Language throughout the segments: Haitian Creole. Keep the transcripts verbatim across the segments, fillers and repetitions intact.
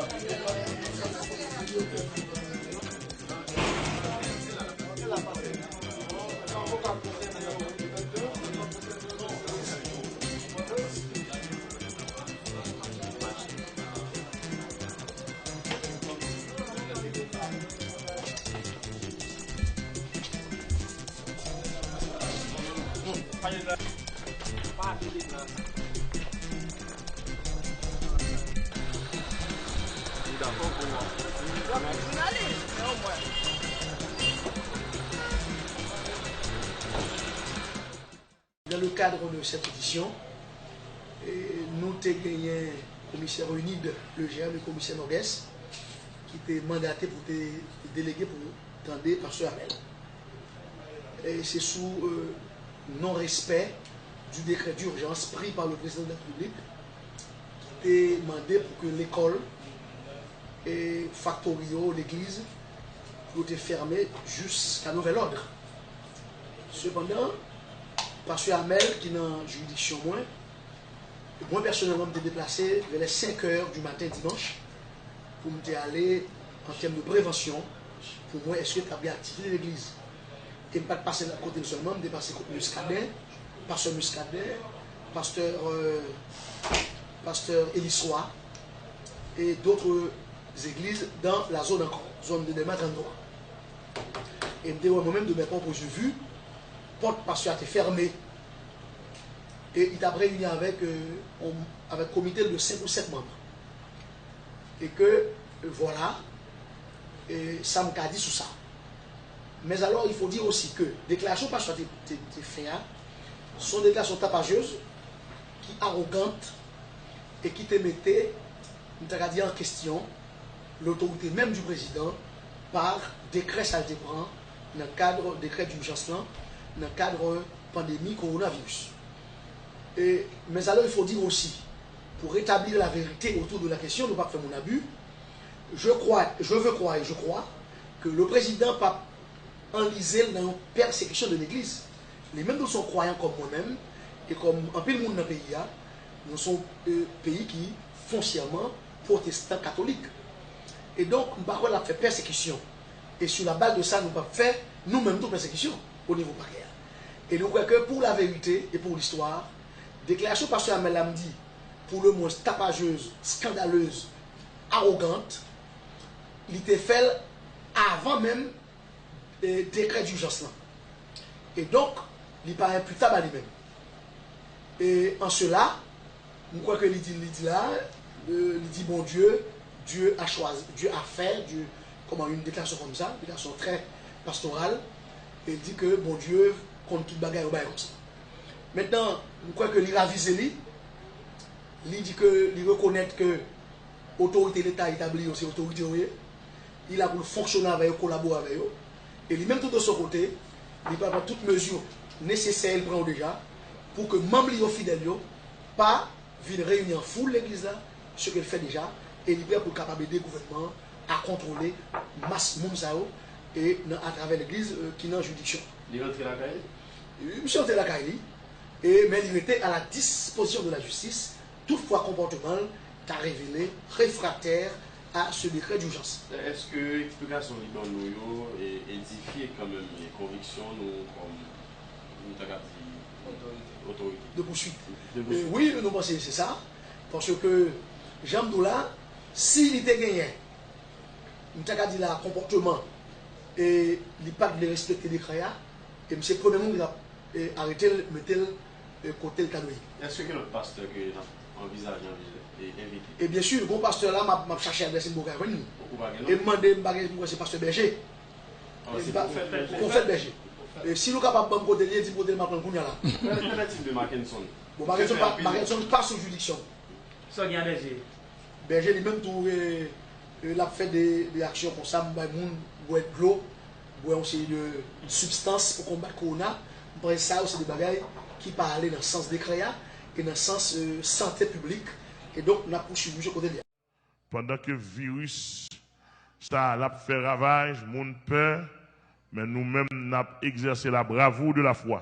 Dans le cadre de cette audition, eh, nou te genyen komisè Renid Leger e komisè Norgues ki te mandate pou te delege pou tande pastè Amel. E se sou, euh, non-respect du décret d'urgence pris par le président de la République ki te mande pou ke lekòl e faktori yo, legliz, pou yo te fèmen jiska nouvèl òd. Sepandan, pastè Amel ki nan jiridiksyon mwen, mwen pèsonèlman, m te deplase vè lè senk è di maten dimanch pou m te ale an tèm de prevansyon pou m wè èske t ap gen aktivite legliz. E m pa t pase kote l sèlman, m te pase kot Muscadin, pastè Muscadin, pastè, euh, pastè Eliswa, et d'autres églises dans la zone encore, zòn de Dèlma tranntrwa. E m te wè mwen menm de mes propres yeux, pòt pastè a te fèmen. E li t ap reyini avèk, euh, on, avèk komite l de senk ou sèt manm. E ke, euh, vwala, e sa m ka di sou sa. Mais alors, il faut dire aussi que déclaration pastè a te, te, te fè a, se yon deklarasyon tapajez ki awogan e ki te mete, m ta ka di, an kesyon lotorite menm di prezidan pa dekrè sa l te pran nan kad dekrè dijans lan, nan kad pandemi kowonaviris. E, mais alors, il faut dire aussi, pour rétablir la vérité autour de la question, nou p ap fè moun abi, je crois, je veux croire et je crois que le président p ap anlize l nan yon pèsekisyon de legliz. Li menm tou se yon kwayan kòm mwen menm, e kòm anpil moun nan peyi a, nou se yon, euh, peyi ki fonsyèman pwotestan katolik. E donk, m pa kwè l ap fè pèsekisyon. E sou la baz de sa, nou p ap fè nou menm tou pèsekisyon o nivo pakè a. E nou kwè ke pour la vérité et pour l'histoire, deklarasyon pastè Amel la m di, pour le moins tapajez, scandaleuse, arrogante, li te fè l avan menm e, dekrè dijans lan. E donk, li pa enpitab a li menm. E an sela, m kwè ke li di, li di la, euh, li di Bondye, Dieu a choisi, Dieu a fait, Dieu, kòman, yon deklarasyon kòmsa, deklarasyon trè pastoral, e li di ke Bondye konn tout bagay, yon bagay kòmsa. Mentnan, m kwè ke li ravize li, li di ke li rekonèt ke otorite Leta etabli yo, se otorite yo ye. Li la pou l fonksyone avè yo, kolabore avè yo. E li menm tou de son kote, li pral pran tout mezi nesesè, li pran yo deja, pou ke manm li yo fidèl yo pa vin reyini an foul legliz la, ce que l fè deja, e li prè pou l kapab ede gouvènman an a kontwole mas moun sa yo, e nan, atravè legliz, euh, ki nan jiridiksyon. Li rantre lakay li? Wi, misye rantre lakay li, e, men li rete à la disposition de la justice, toutfwa konpòteman l ta revele refraktè a ce décret d'urgence. Èske eksplikasyon li ban nou yo, e, edifye kanmenm, e, konviksyon nou kòm, nou ta ka di, otorite? De pouswit. De pouswit. E, wi, nou panse se sa, paske, jan m di w la, si li te genyen, m ta ka di la, konpòteman, e li pa t vle respekte dekrè a, e m se premye moun ki t ap, e, arete l, mete l, e, kote l ta dwe ye. Èske gen lòt pastè ke n ap anvizaje, anvizaje, e, envite? E byen si, gon pastè la, m ap, m ap chache adrès li, m poko ka jwenn li. Ou pa gen non? E m mande, m pa gen, m kwè se pastè Bèje. Ah, se pwofèt Bèje. Pwofèt Bèje. E si nou kapab ban m kote l ye, di m kote l, m ap pran l kounye a la. Pèmèt, pèmèt di m de Mackenson. Bon, Mackenson pa, Mackenson pa sou jiridiksyon. Sa gen a Bèje? Bèje li menm tou, e, e, l ap fè de, de aksyon konsa, m bay moun bwè dlo, bwè yon seri de sibstans pou konbat kowona. M panse sa yo se de bagay ki pa ale nan sans dekrè a e nan sans, e, sante piblik. E donk, n ap pouswiv misye kote l ye a. Pandan ke viris sa a l ap fè ravaj, moun pè, men nou menm n ap egzèse la bravoure de la foi.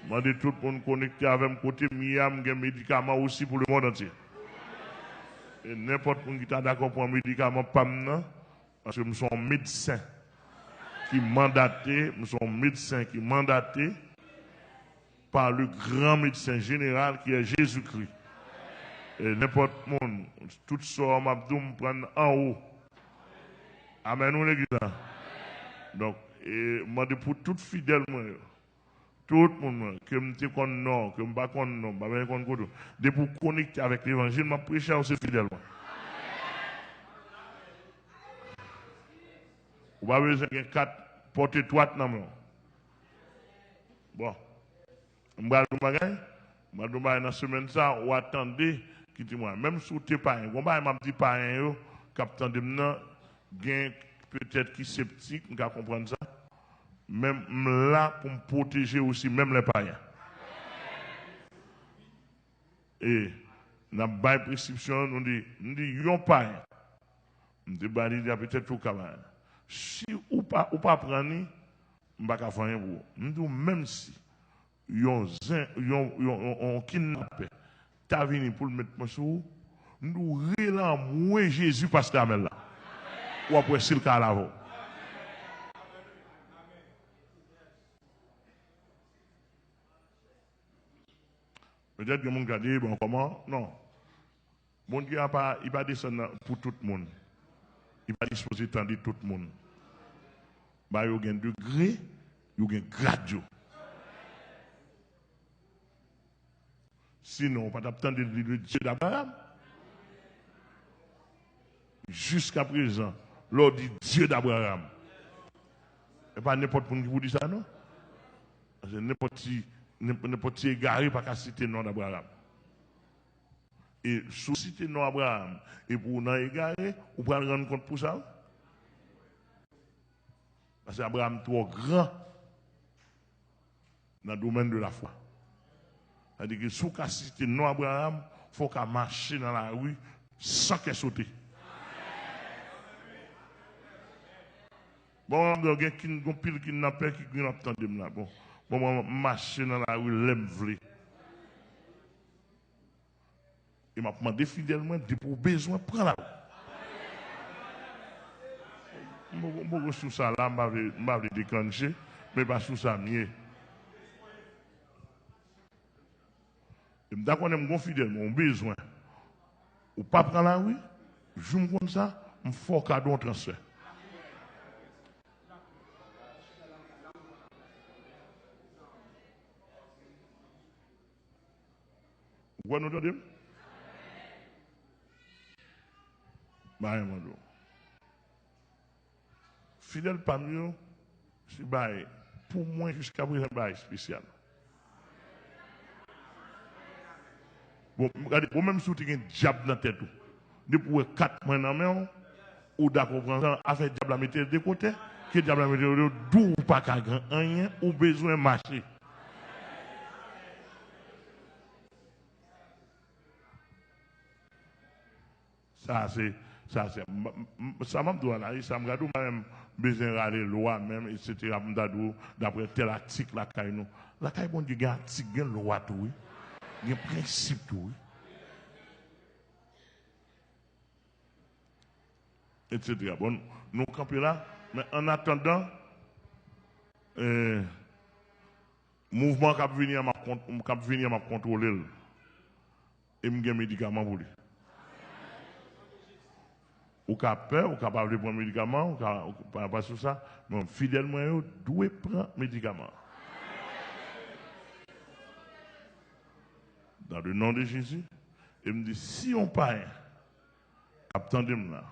Mande tout moun konekte avè m kote m ye a, m gen medikaman osi pou lemonn antye. E nenpòt moun ki ta dakò pran medikaman pa m nan, paske m se yon medsen ki mandate, m se yon medsen ki mandate par le grand médecin général qui est Jésus-Christ. E nenpòt moun, tout sa m ap di w, m pran l anwo. Amèn, wi, legliz la. Donk, e, mande pou tout fidèl mwen yo. Tout moun mwen, ke m te konn non, ke m pa konn non, m pa bezwen konn kote w. Depi w konekte avèk levanjil, m ap preche a w, se fidèl mwen. Ou pa bezwen gen kat pòt etwat nan men w. Bon. M pral di w bagay, m pral di w bagay nan semèn sa, w a tande ki temwayaj. Menm si w te payen, gon bagay m ap di payen yo k ap tande m nan, gen petèt ki septik, m ka konprann sa. Men m la pou m pwoteje w osi, menm lè payen. E n ap bay preskripsyon, nou di, m di yon payen. M te ba li deja, petèt ou ka ba. Si ou pa, ou pa pran ni, m pa ka fè anyen pou ou. M di w, menm si yon zen, yon, yon, yon, yon kidnapè ta vini pou l met mwen sou ou, m di w, rele anmwe Jezi, pastè Amèl la. W ap wè si l ka lave w. Petèt gen moun ka di, bon, kòman? Non. Bondye a pa, li pa desann nan pou tout moun. Li pa dispoze tande tout moun. Ba yo gen degre, yo gen grad yo. Sinon, ou pa t ap tande li, le Dieu d'Abraham. Jiskaprezan, lè w di Dieu d'Abraham, e pa nenpòt moun ki pou di sa, non. Paske nenpòt ti, nenp-, nenpòt ti egare pa ka site non d'Abraham. E si w site non Abraham, epi w nan egare, ou pral rann kont pou sa, wi. Paske Abraham twò gran nan domèn de lafwa. Sa vle di ke si w ka site non Abraham, fò w ka mache nan lari san kè sote. Bon, gen kin-, gon pil kidnapè ki gen ap tande m la. Bon, bon, mwen, m mache nan lari lè m vle. E m ap mande fidèl mwen, depi w bezwen, pran lari. M poko, m poko sou sa la, m pa vle, m pa vle deklannche, men pa sou sa m ye. E m ta konnen m gon fidèl mwen, ou bezwen, ou pa pran lari, jou m konn sa, m fè w kado yon transfè. Ou kwè nou tande m? Bagay mwen di w. Fidèl pa m yo, se bagay, pou mwen, jiskaprezan, bagay espesyal. Bon, gade, ou menm si w te gen dyab nan tèt ou, depi w wè kat mwen nan men w, ou dakò pran sa, afè dyab la mete l de kote, ke dyab la mete l de kote, di w ou pa ka gen anyen, ou bezwen mache. Sa se, sa se, m, m, sa m ap di w a la, e sa m gade w, m pa menm bezwen rale lwa menm, etsetera, pou m ta di w, daprè tèl atik lakay nou. Lakay Bondye gen atik, gen lwa tou, wi. Gen prensip tou, wi. Etsetera. Bon, nou kanpe la, men annatandan, eh, mouvman k ap vini an, m ap kont-, k ap vini an, m ap kontwole l. E m gen medikaman pou li. Ou ka pè, ou ka pa vle pran medikaman, ou ka, ou pa, pa sou sa, men fidèl mwen yo dwe pran medikaman. Dans le nom de Jésus, e m di, si yon payen k ap tande m la,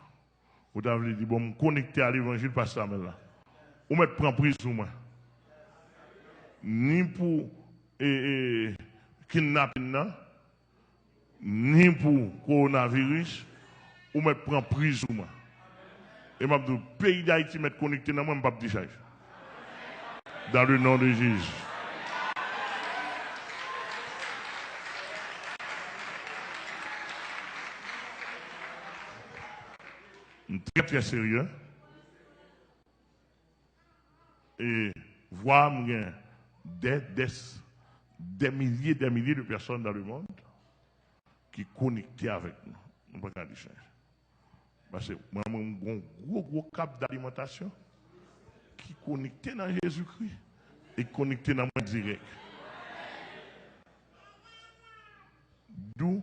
ou ta vle di, bon, m konekte a levanjil pastè Amèl la, ou mèt pran pri sou mwen. Ni pou, e, e, kidnapin nan, ni pou kowonaviris, ou mèt pran pri sou mwen. E m ap di w, peyi Dayiti mèt konekte nan mwen, m p ap dichaj. Dans le nom de Jésus. M trè, trè serye. E vwa m gen des, des, des milliers, des milliers de personnes dans le monde ki konekte avèk nou. M pa ka di chanje. Paske mwen menm, m gon gwo, gwo kab dalimantasyon ki konekte nan Jezikri e ki konekte nan mwen dirèk. Dou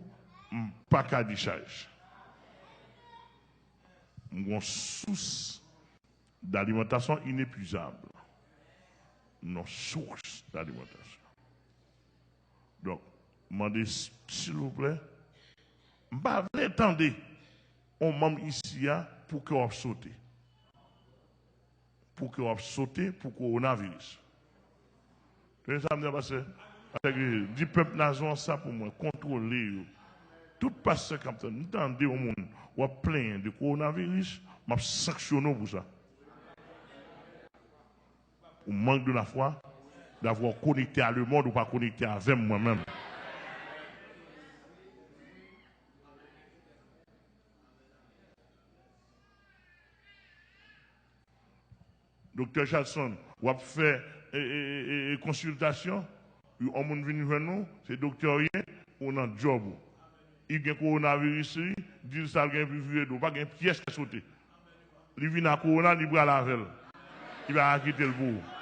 m pa ka dichaj. M gon sous dalimantasyon inepwizab. M gon sous dalimantasyon. Donk, mande, silvouplè, m pa vle tande yon manm isi a pou kè w ap sote. Pou kè w ap sote pou kowonaviris. Tande sa m di a, pastè. Pastè Gregori, di pèp nasyon an sa pou mwen, kontwole yo. Tout pastè k ap tande, m tande yon moun w ap plenyen de kowonaviris, m ap sanksyone w pou sa. Ou manque de la foi d'avoir connecté à le monde ou pa konekte avè m mwen menm. Doktè Chadson, w ap fè e, e, e, e, e, konsiltasyon, yon moun vin jwenn ou, se doktè w ye, ou nan djòb ou. Li gen kowonaviris li, di l sa l gen pou vire do, pa gen pyès kè sote. Li vin a kowona, li pral avè l. Li pa ka kite l pou ou.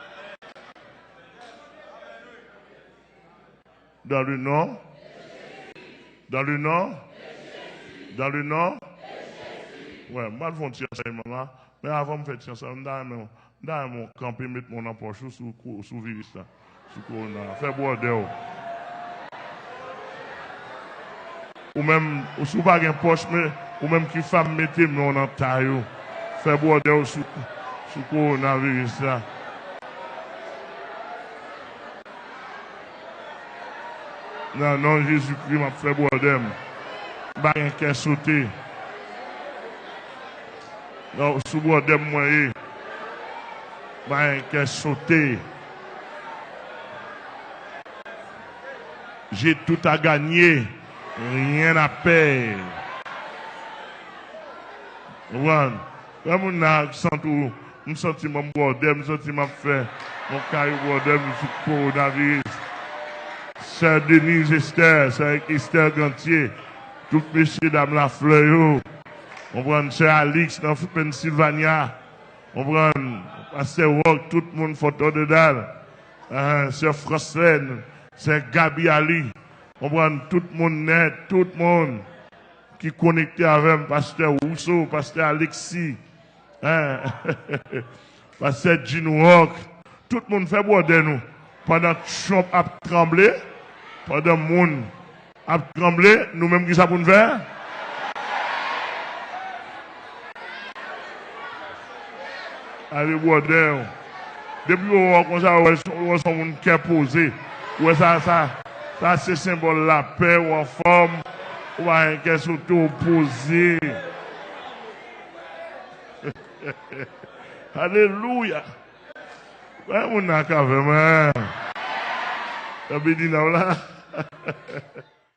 Dans le nom, dans le nom, dans le nom. Wè, m pral fè yon ti ansèyman la, men avan m fè ti ansèyman, m ta renmen, m ta renmen w kanpe, met men w nan pòch ou sou, sou viris la. Sou kowona, fè bwòdè w. Ou menm, ou, si w pa gen pòch, men, ou menm ki fanm, mete men w nan tay ou. Fè bwòdè w sou, sou kowonaviris la. Nan non Jezikri, m ap fè bwòdè m. M pa gen kè sote. Non, sou bwòdè m mwen ye. M pa gen kè sote. J'ai tout à gagner, rien à perdre. Ou konprann? Lè moun nan ak sant ou, m santi m an bwòdè, m santi m ap fè yon kay bwòdè m sou kowonaviris. Sè Denise Esther, sè Esther Gantier, tout mesye dam Laflè yo. Konprann, sè Alix nan Pennsylvania. Konprann, pastè Rock, tout moun Fort Lauderdale. Ah, sè Francelaine, sè Gaby Ali. Konprann, tout moun nèt, tout moun ki konekte avè m, pastè Rousseau, pastè Alexis, hein, pastè Gene Rock, tout moun fè bwòdè nou. Pandan Trump ap tranble, pandan moun ap tranble, nou menm ki sa pou n fè? Ale bwòdè w. Depi w wè w konsa, w wè s-, w wè s on moun kè poze. W wè sa, sa, sa se senbòl lapè, w anfòm, ou pa gen kè sote, w poze. Alelouya! Wè moun nan k avè mwen. Yo beni nan w la.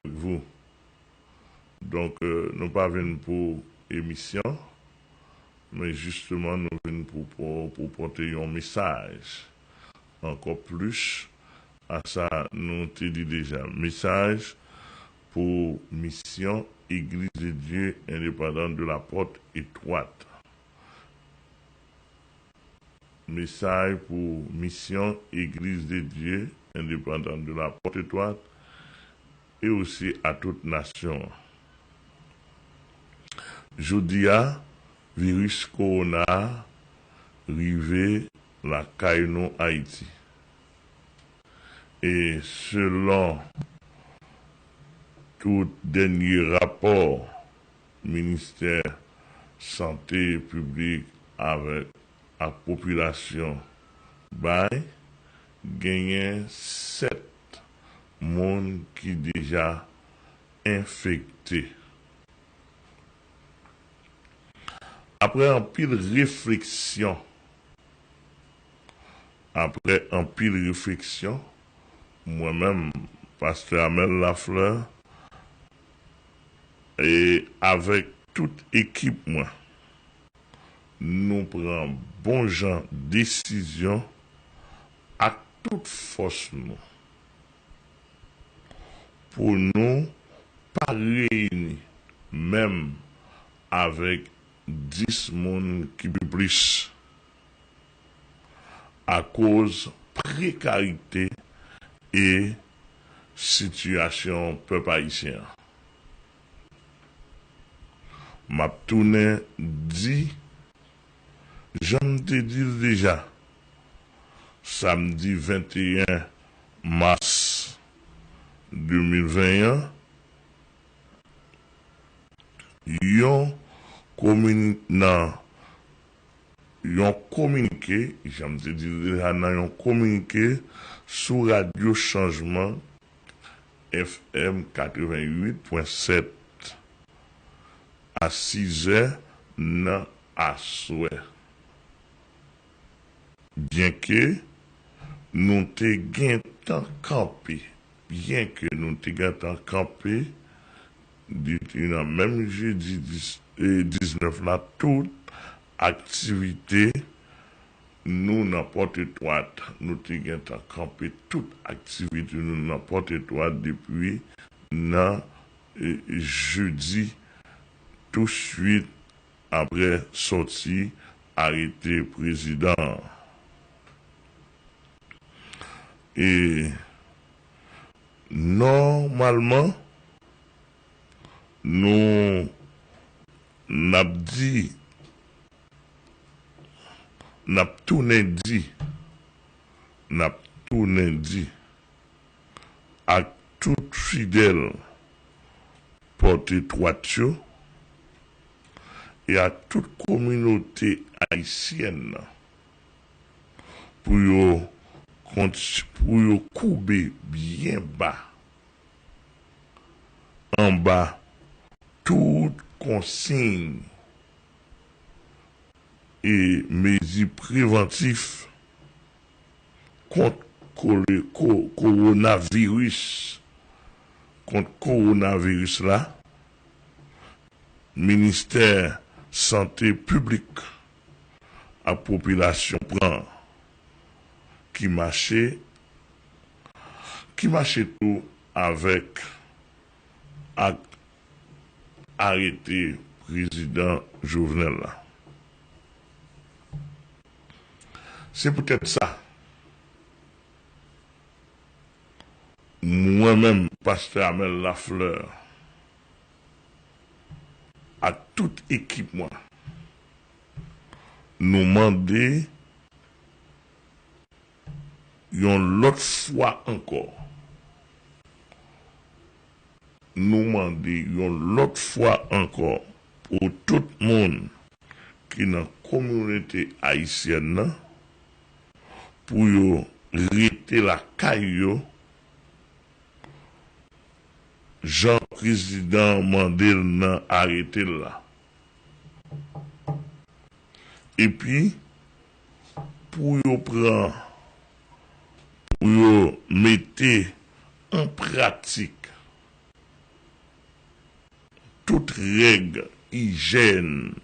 Vous. Donk, euh, nou pa vin pou emisyon, men jisteman nou vin pou, pou, pou pote yon mesaj. Ankò plis a sa nou te di deja. Mesaj pou misyon Église de Dieu Indépendante de la Porte Étroite. Mesaj pou misyon Église de Dieu Indépendante de la Porte Étroite e osi a tout nasyon an. Jodi a, viris kowona a rive lakay nou Ayiti. E selon tout dènye rapò Ministè Sante Piblik avèk, ak Popilasyon bay, genyen sèt moun ki deja enfekte. Apre anpil refleksyon, apre anpil refleksyon, mwen menm, Pastè Amel Lafleur, e avèk tout ekip mwen, nou pran bon jan desizyon ak tout fòs nou pou nou pa reyini menm avèk dis moun ki pi plis, akoz prekarite e sitiyasyon pèp ayisyen an. M ap tounen di, jan m te di l deja, samdi venteyen mas de mil ven an, yon komini-, nan yon kominike, jan m te di l deja, nan yon kominike sou Radyo Chanjman F M katreventuit pwen sèt a sizè nan aswè. Byenke nou te gentan kanpe, byenke nou te gentan kanpe depi nan menm jedi dis, e, diznèf la, tout aktivite nou nan Pòtetwat, nou te gentan kanpe tout aktivite nou nan Pòtetwat depi nan, e, jedi, tousuit apre sòti arete prezidan an. E nòmalman, nou, n ap di, n ap tounen di, n ap tounen di ak tout fidèl Pòtetwat yo e ak tout kominote ayisyèn nan pou yo kont-, pou yo koube byen ba anba tout konsiy e mezi prevantif kont kole-, ko-, kowonaviris, kont kowonaviris la, Ministè Sante Piblik ak Popilasyon pran, ki mache, ki mache tou avèk ak arete prezidan Jovenel la. Se poutèt sa, mwen menm, pastè Amel Lafleur, ak tout ekip mwen, nou mande yon lòt fwa ankò, nou mande yon lòt fwa ankò pou tout moun ki nan kominote ayisyèn nan, pou yo rete lakay yo, jan prezidan an mande l nan arete l la. Epi, pou yo pran, pou yo mete an pratik tout règ ijyèn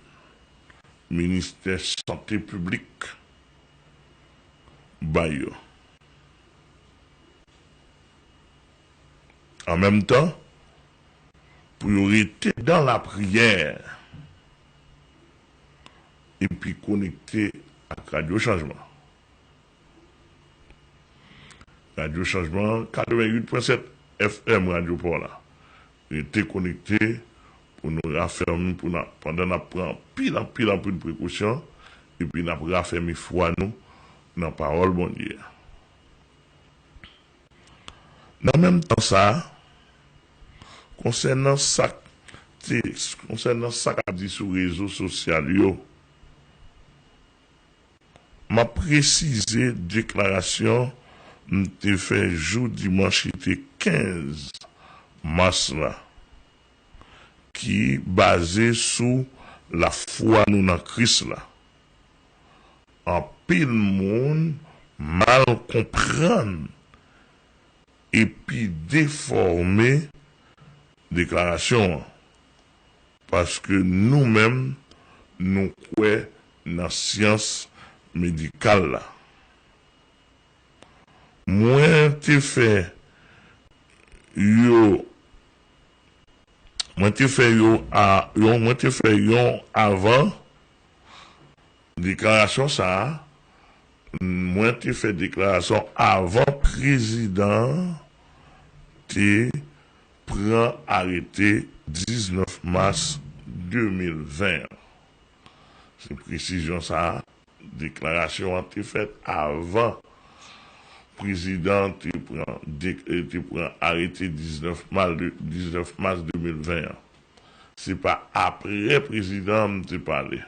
Ministè Sante Piblik bay yo. An menm tan, pou yo rete dan lapriyè epi konekte ak Radyo Chanjman. Radyo Chanjman, katreventuit pwen sèt F M Radyo Pòla. Rete konekte pou nou rafèmi, pou n ap, pandan n ap pran anpil, anpil, anpil prekosyon, epi n ap rafèmi fwa nou nan pawòl Bondye a. Nan menm tan sa a, konsènan sa k te, konsènan sa k ap di sou rezo sosyal yo, m ap presize deklarasyon m te fè jou dimanch ki te kenz mas la, ki baze sou lafwa nou nan Kris la. Anpil moun mal konprann epi defòme deklarasyon an, paske nou menm, nou kwè nan syans medikal la. Mwen te fè yo Mwen te fè yo a, yon, mwen te fè yon avan deklarasyon sa a, mwen te fè deklarasyon avan prezidan an te pran arete diznèf mas de mil ven an. Se presizyon sa a, deklarasyon an te fèt avan prezidan an te pran dek-, te pran arete diznèf mal de, diznèf mas de mil ven an. Se pa apre prezidan an m te pale.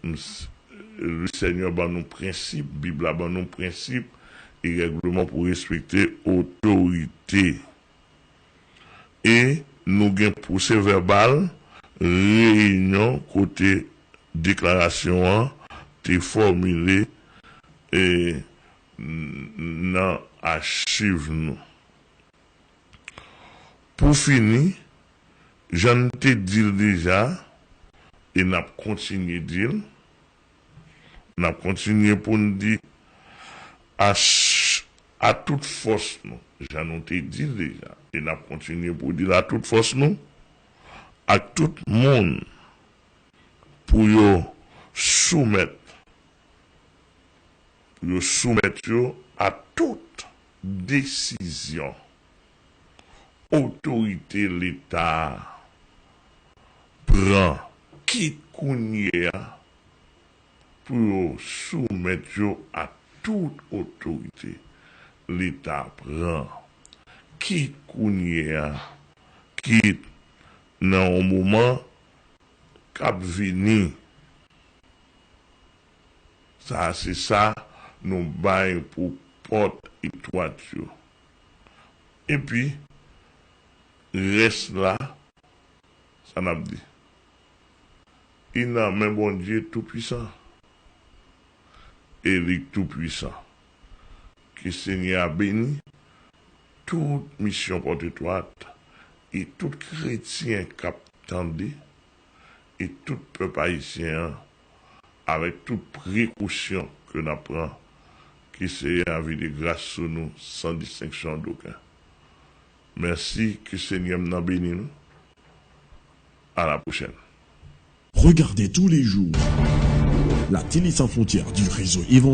M s-, Lesenyè ban nou prensip, Bib la ban nou prensip e règleman pou respekte otorite. E nou gen pwosevèbal reyinyon kote deklarasyon an te fòmile, e, n-, nan achiv nou. Pou fini, jan n te di l deja, e n ap kontinye di l, n ap kontinye pou n di a ch-, a tout fòs nou, jan nou te di l deja, e n ap kontinye pou di l a tout fòs nou, ak tout moun, pou yo soumèt, pou yo soumèt yo a tout desizyon otorite Leta a pran, kit kounye a, pou yo soumèt yo a tout otorite Leta pran, kit kounye a, kit nan yon moman k ap vini. Sa a se sa nou bay pou pòt etwat yo. Epi, rès la, sa n ap di? Li nan men Bondye Toupwisan. E li k Toupwisan. Ke Senyè a beni tout misyon pòt etwat e tout kretyen k ap tande e tout pèp ayisyen an, avèk tout prekosyon ke n ap pran, ke Senyè a vide gras sou nou san distenksyon doken. Mèsi, ke Senyè m nan beni nou. À la prochaine. Regardez tous les jours la télé sans frontières du réseau évangélique.